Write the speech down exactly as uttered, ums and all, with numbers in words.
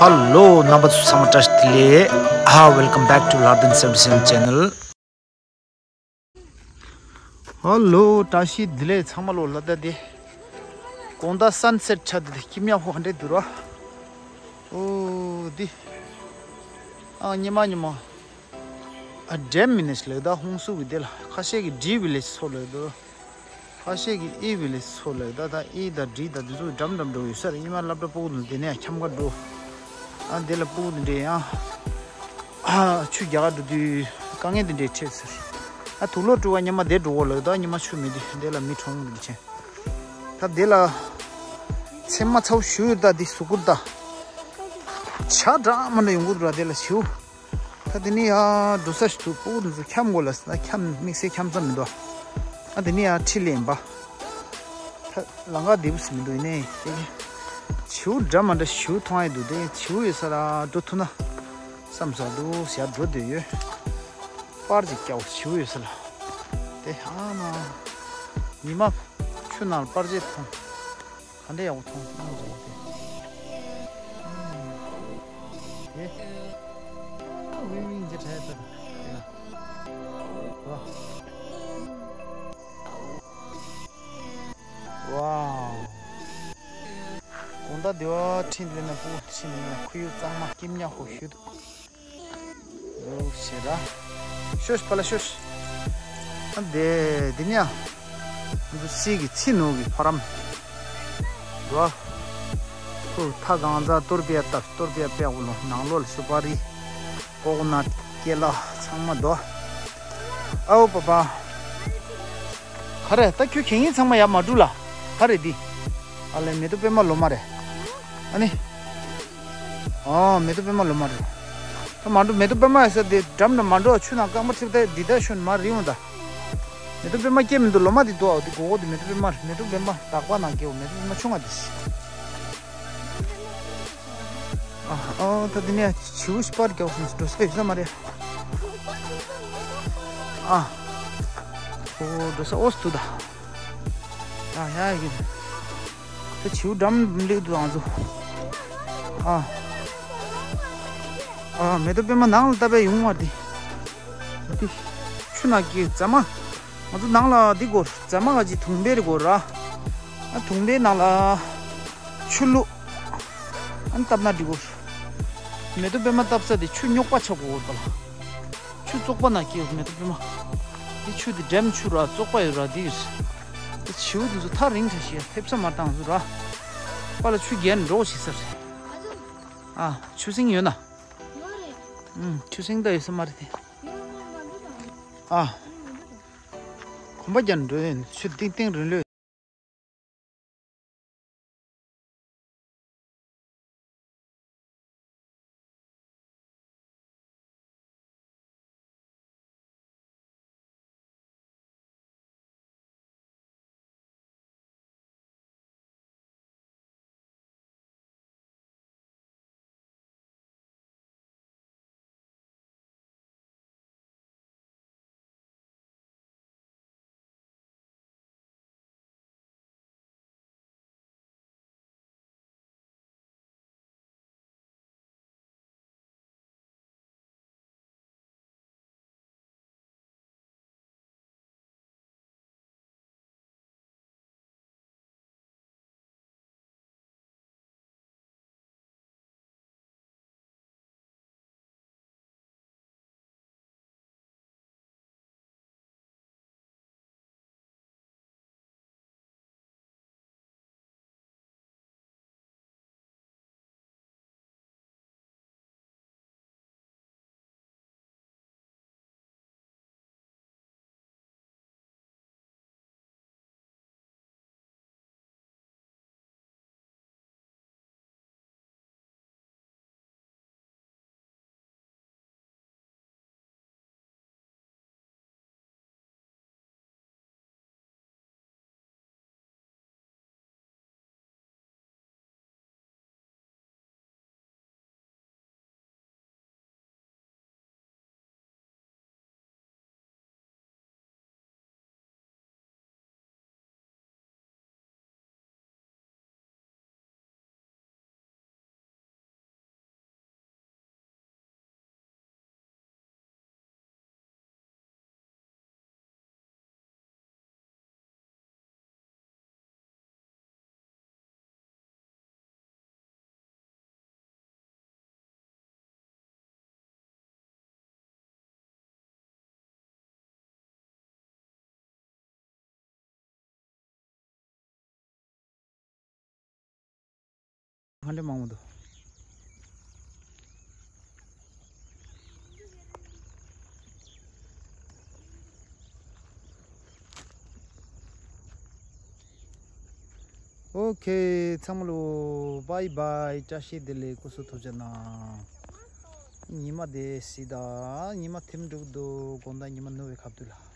Hello, རྣམ་པ་ཚོ་ཚང་མ་བཀྲ་ཤིས་བདེ་ལེགས། ཨ། Welcome back to Lardin seventy seven channel. Hello, བཀྲ་ཤིས་བདེ་ལེགས་ཚང་མ་ལོ། ལ་ད་དེ་དགོང་དག་sunset ཆགས་དེ་དེ་སྐྱིད་ཉག་ཧོ་འདྲེ་འདུག་ར། ཨོ་དེ། ཨ། ཉི་མ་ཉི་མ། ཨ། འགྲེམ་མི་ནས་ལེགས་ད་ཧོང་སུ་བི་དེ་ལ་ཁ་ཤས་ཀྱི་ཌི་བི་ལེ་སོ་ལེགས་འདུག་ཁ་ཤས་ཀྱི་ཨི་བི་ལེ་སོ་ལེགས་ད། ད་ཨི་ད་ཌི་ད་དེ་ཚོ་འགྲམ་འགྲམ་འགྲོ་ཡོད་ས་རེད། ཉི་མ་སློབ་གྲྭ་སྤུ་གུ་དང་དེ་ནས་འཁྱམ་ག་འགྲོ། ཨ། དེ་ལ་སྤུ་གུ་དེ་འདྲས་ཡང་། ཨ། ཆུ་རྒྱག་ག་འགྲོ་དུས་དཀའ་ངལ་དེ་འདྲས་འཕྲད་ཟེར། ཨ། དུག་ལོག་བཀྲུ་བ་ཉི་མ་དེ་འགྲོ་གོ་ལེགས་ད། ཉི་མ་ཆུ་མེད་དུས་དེ་ལ་མི་གྲོངས་འདུག་ཅན། ད་དེ་ལ་མཚན་མ་ཚ་བོ་ཞུ་ཡོད་ད། དེ་གཟུགས་པོ་ད་ཇ་འདྲ་མི་འདྲ་ཡོང་གི་འདུག་ར། དེ་ལ་ཞུ། ད་དེ་ནས་ཡར་འགྲོ་ས་ཞིག་འདུག་སྤུ་གུ་དེ་ཚོ་འཁྱམ་དགོས་ལ་ཟེར་ན་འཁྱམ། དམིགས་བསལ་འཁྱམ་ས་མི་འདུག་ཨ། དེ་ནས་ཡར་ཁྲིད་ལེན་པ། ད་ལམ་ཁ་བདེ་པོ་ཞིག་མི་འདུག་ཡིན་ནའི་དེ་བྱིའུ་འདྲ་མི་འདྲ་བྱིའུ་མཐོང་ཡ་འདུག་དེ་བྱིའུ་ཡོད་ས་ལ་འགྲོ་ཐུབ་ན་བསམ་ས་འདུག་ཟེར་འགྲོ་འདོད་ཡོད། པར་ཅིག་རྒྱག་བྱིའུ་ཡོད་ས་ལ། དེ་ཨ་མ། ཉི་མ་ཆུ་ནང་ལ་པར་ཆས་མཐོང་། ག་འདྲ་ཡག་པོ་མཐོང་སོང་ཟེར་ཏེ། ཨེ། ཝིང་ཝིང་ཅེས་བྲིས་ཡོད་པ། ཝའོ། དགོང་དག་དེ་བ་ཁྲིད་ལས་ན་སྤུ་གུ་ཁྲིད་ལས་ན་ཁོར་ཡུག་གཙང་མ་སྐྱིད་ཉག་ཧོ་ཞུ་འདུག་འདུག་ཟེར་ར། ཤོད་པ་ལ་ཤོད། ཨ། དེ་དེ་ནས་ང་ཚོ་སྲིད་ཀྱི་ཚི་ནུ་གི་ཕ་རམ་འདུག་ཁོ་ཐ་གང་ཚ་ཏོར་པེ་ཡ་ཏབ་ཏོར་པེ་ཡ་པེ་ཨོ་ལོ་ནང་ལོགས་ལ་སུ་པ་རི་ཀོ་ཀོ་ནཊ་ཀེ་ལ་ཚང་མ་འདུག་ཨའོ་པ་པ། ག་རེ་ད་ཁྱོད་ཁེ་ངེ་ཚང་མ་ཡར་མ་འགྲོ་ལ། ག་རེ་འདི། ཨ་ལེ་མེ་ཏོག་པད་མ་ལོ་མ་རེད། ཨ་ནི། ཨོ་མེ་ཏོག་པད་མ་ལོ་མ་རེད། ད་མ་འགྲོ། མེ་ཏོག་པད་མ་ཡོད་ས་དེ་འགྲམ་ན་མ་འགྲོ། ཆུ་ནང་སྐར་མ་ཁྲིད་ད་འདི་ད་ཤོན་མ་རི་འོང་ད། མེ་ཏོག་པད་མ་སྐྱེ་མི་འདུག་ལོ་མ་དེ་འདུག་ཨ་དེ་གོ་གོ་དེ་མེ་ཏོག་པད་མ་རེད། མེ་ཏོག་པད་མ་དག་པ་ནང་སྐྱེ་བོ་མེ་ཏོག་པད་མ་ཆུང་བ་དེ་ཤི། ཨ་ཨོ་ད་དེ་ནས་བྱིའུ་ཤི་པར་རྒྱག་སོང་། འགྲོ་ས་ཡོད་ས་མ་རེད། ཨ་ཨོ་འགྲོ་ས་ཨོ་སི་འདུག་ད། ཡ་ཡ་ཡིན། ད་བྱིའུ་འགྲམ་སླེབས་འདུག་ང་ཚོ། ཨ། ཨ། མེ་ཏོག་པད་མ་ནང་ལ་བཏབ་པས་ཡོང་བ་དེ། དེ་ཆུ་ནང་གི་རྫ་མ། ང་ཚོ་ནང་ལ་འདི་དགོས། རྫ་མ་ག་ཅིག་དུང་བེར་དགོས་ར། ཨ། དུང་བེར་ནང་ལ་ཆུ་བླུགས། ཨ་ནི་བཏབ་ན་འགྲིག་གོ། མེ་ཏོག་པད་མ་བཏབ་ས་དེ་ཆུ་རྙོག་པ་ཆགས་དགོས་པ་ལ། ཆུ་བཙོག་པ་ན་སྐྱེ་བ་མེ་ཏོག་པད་མ། དེ་ཆུ་དེ་འགྲམ་ཆུ་ར་བཙོག་པ་ཡོད་ར་དེ་ཡོད། དེ་བྱིའུ་དེ་ཚོ་ཐག་རིང་ཐག་ཞིག་ཕེབས་ས་མ་བཏང་ཚུ་ར། པ་ལ་ཆུ་རྒྱན་འགྲོ་ཞིག་ཟེར། ཨ། ཆུ་སྲིན་ཡོད་ན། ཨུམ། ཆུ་སྲིན་ད་ཡོད་ས་མ་རེད་དེ། ཨ། གོམ་པ་རྒྱན་འགྲོ་ཡོད་ཆུ་ཏིང་ཏིང་རིང་ལོས། ཧ་འདྲེ་མང་མོ་འདུག་ཨོ་ཁེ། ཚང་མ་ལོ། བྷའི་བྷའི། བཀྲ་ཤིས་བདེ་ལེགས། སྐུ་གཟུགས་ཐུགས་རྗེ་གནང་། ཉི་མ་དེ་སྲིད་ད། ཉི་མ་ཐིམ་འགྲོ་གི་འདུག་དགོང་དག་ཉི་མ་ནུབ་པའི་ཁ་ཐུག་ལ།